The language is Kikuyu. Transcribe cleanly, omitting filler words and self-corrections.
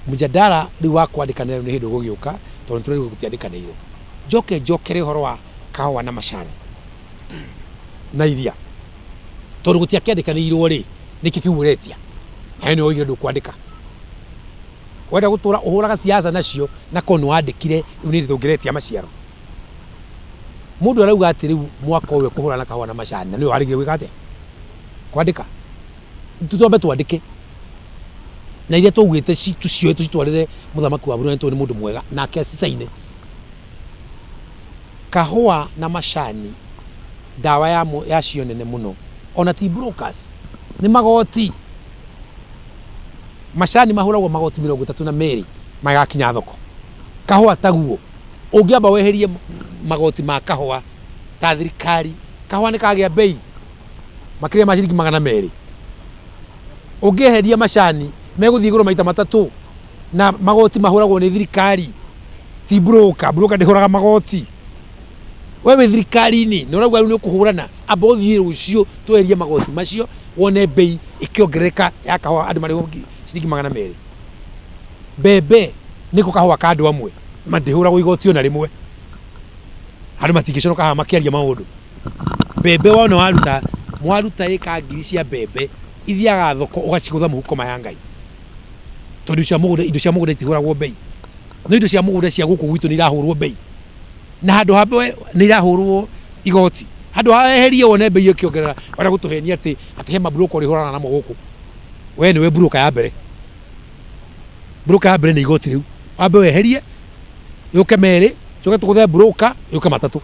Mjadala rĩu wa kwandĩkanĩra rĩu nĩ hĩndĩ ũgũgĩũka tondũ nĩtũrerirwo gũtiandĩkanĩirwo. Njoke njokere ũhoro wa kahũa na macani na iria tondũ gũtiakĩandĩkanĩirwo rĩ, nĩkĩ kĩu ũretia? Nawe nĩwe woigire ndũkwandĩka. Wenda gũtũra ũhũraga siasa nacio na korwo nĩwandĩkire rĩu nĩ hĩndĩ tũngĩretia maciaro. Mũndũ arauga atĩ rĩu mwaka ũyũ ekũhũra na kahũa na macani na nĩwe waregire gwĩka atĩa? Kwandĩka. Twambe twandĩke na iria twaugĩte tũcioe tũcitwarĩre mũthamaki wa Brunei tondũ nĩ mũndũ mwega nake acicaine. Kahũa na macani ndawa yacio nene mũno ona ti brokers nĩ magoti. Macani mahũragwo magoti 32 magakinya thoko. Kahũa taguo ũngĩamba weherie magoti ma kahũa ta thirikari, kahũa nĩ kagĩa bei makĩria ma ciringi 200. Ũngĩeheria macani megũthiĩ igũrũ maita matatũ na magoti mahũragwo nĩ thirikari ti broker, broker ndĩhũraga magoti. We wĩ thirikari-inĩ na ũrauga rĩu nĩ ũkũhũrana, amba ũthiĩ rũciũ tweherie magoti macio wone bei ĩkĩongerereka ya kahũa andũ marĩhwo ciringi 200. Mbembe nĩko kahũa ka andũ amwe ma ndĩhũragwo igoti ona rĩmwe. Andũ matingĩconoka haha makĩaria maũndũ. Mbembe wona waruta mwaruta ĩka ngiri cia mbembe ithiaga thoko ũgacigũtha mũhuko ma ya Ngai. Tondũ cia mũgũnda, indo cia mũgũnda itihũragwo bei. No indo cia mũgũnda cia gũkũ gwitũ nĩ irahũrwo bei. Na handũ ha nĩ irahũrwo igoti. Handũ ha weherie wone bei ĩkĩongerera, wenda gũtũhenia atĩ atĩ he maburũka ũrĩhũrana namo gũkũ. We nĩwe mburũka ya mbere. Mburũka ya mbere nĩ igoti rĩu. Wambe weherie, yũke merĩ, tũcoke tũgũthe mburũka, yũke matatũ.